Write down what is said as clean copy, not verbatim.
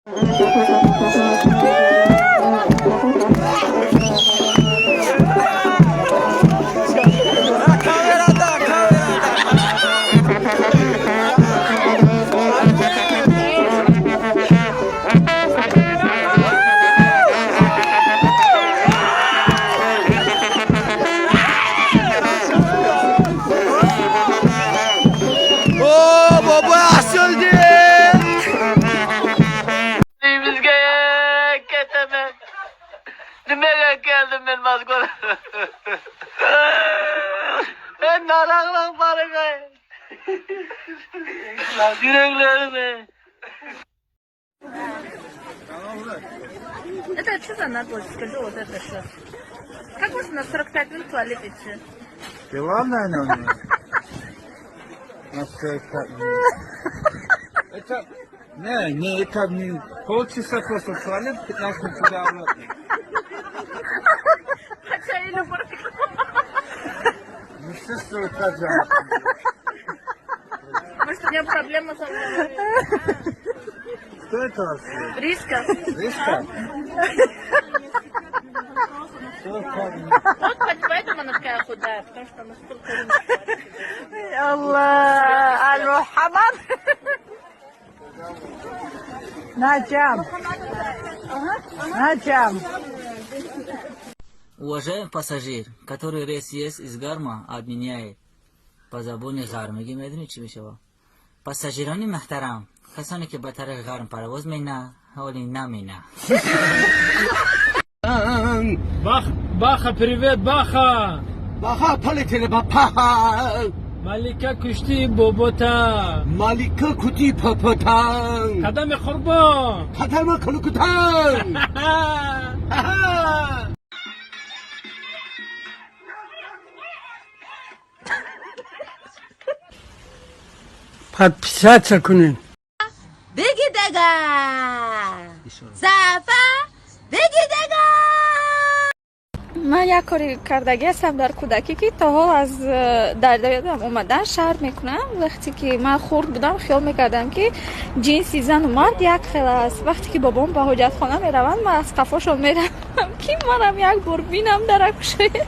О, баба, açıldı. Uyimizga ketaman. Nimaga keldim men Moskvaga? Men naroqlik bor. Yuraklarim. Это что за наглость? Скажи, вот это что? Как можно на 45 минут в туалет идти? Дела, наверное, у него. На 45 минут. Это, не, не, это не полчаса просто в туалет, 15 минут туда обратно. Хотя или Ну, естественно, как же. Может, у меня проблема со мной? Кто это вообще? Риска. Риска? 45 минут. Вот поэтому она такая худая, потому что она столько الله المحمد نجم نجم. Уважаемый пассажир, который рейс есть из Гарма, обменяет. Ба забони ғарб мегӣ, медонӣ чӣ мешава? Пассажирони муҳтарам, касоне ки ба тариқи ғарм парвоз мена, ҳоли намена. Бах, Баха, привет, Баха! Баха, полетели, баха. Малика кушти бобота! Малика кути папатан. Қадами қурбон! Кадама кулукутан. Подписаться кунед. Беги дага! Зафа! Беги дага! Ман як кори кардагӣ ҳастам дар кӯдакӣ, ки то ҳол аз дар ёдам омадан шарм мекунам. Вақте ки ман хурд будам, хиёл мекардам, ки ҷинси зану мард як хел аст. Вақте ки бобом ба ҳоҷатхона мераванд, ман аз қафошон меравам, ки манам як бор бинам даракушоя.